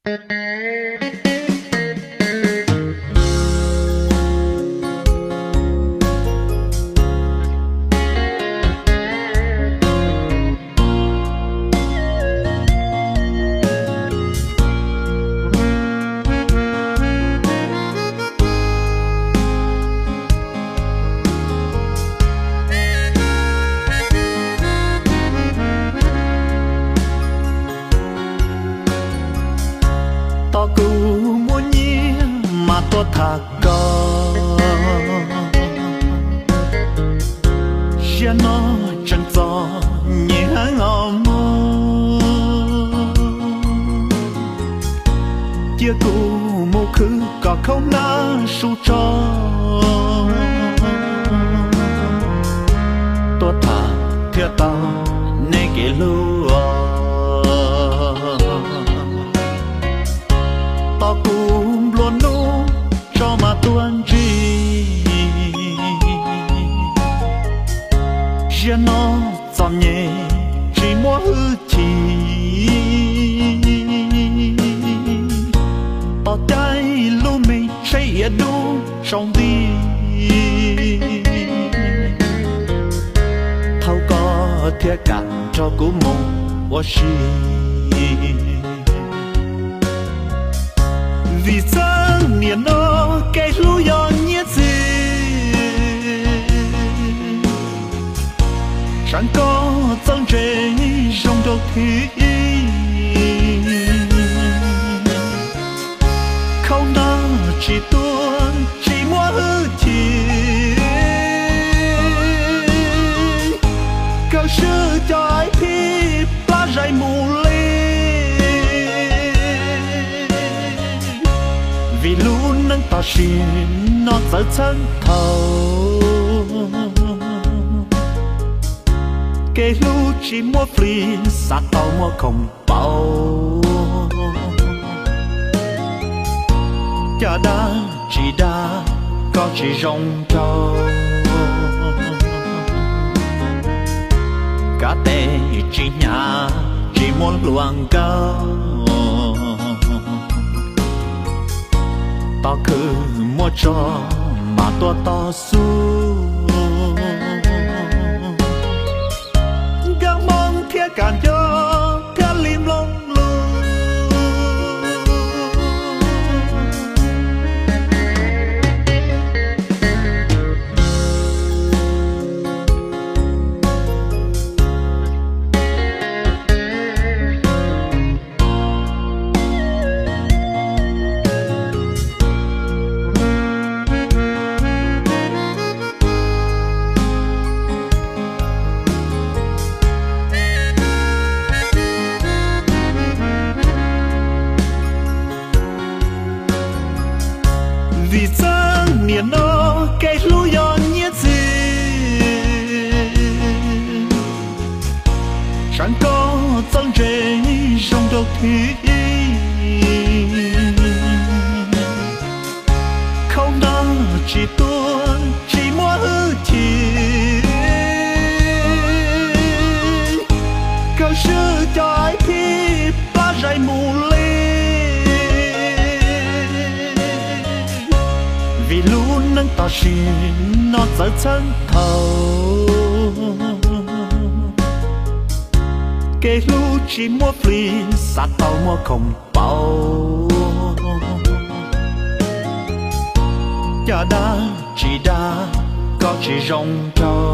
Tos kuv muaj nyiaj mas tuaj tham koj. Ziag no tseem txom nyem heev os mog. Cia kuv mus khwv kom khaub hnab su tso. Tuaj tham thiaj tau nej kev hlub os. Tos kuv nplua nuj tso mas tuaj ntsib. Ziag no txom nyem tsis muaj hwj chim. Tos caij lub me tsheb iav dub tsaus nti. Thaum koj thiaj kam nrog kuv mus ua si. Vim txheej niam no kev hlub yog nyiaj txiag. Tsam koj txawj ntse zoo rau thiv. Khaub hnab tsis tuaj tsis muaj hwj chim. Kawg swb cov ib phij plab zais mus li. Vim lub neej tam sim no txawv txheej thaum. Kev hlub tsis muaj flis xav tau muaj khoom pauv. Caj dab tsis dab koj tsis zoo rau. Kav tes tsis hnyav tsis muaj hluas nkauj. Tos khwv muaj tso mas tuaj tog xub. Nkauj Hmoob thiaj kam nco thiaj li mloog lus. Vim txheej niam no kev hlub yog nyiaj txiag. Tsam koj txawj ntse zoo rau thiv. Khaub hnab tsis tuaj tsis muaj hwj chim. Kawg swb cov ib phij plab zais mus li. Vim lub neej tam sim no txawv txheej thaum. Kev hlub tsis muaj flis xav tau muaj khoom pauv. Caj dab tsis dab koj tsis zoo rau.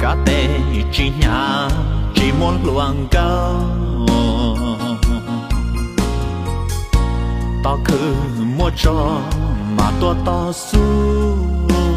Kav tes tsis hnyav tsis muaj hluas nkauj. Tos khwv muaj tso mas tuaj tog xub.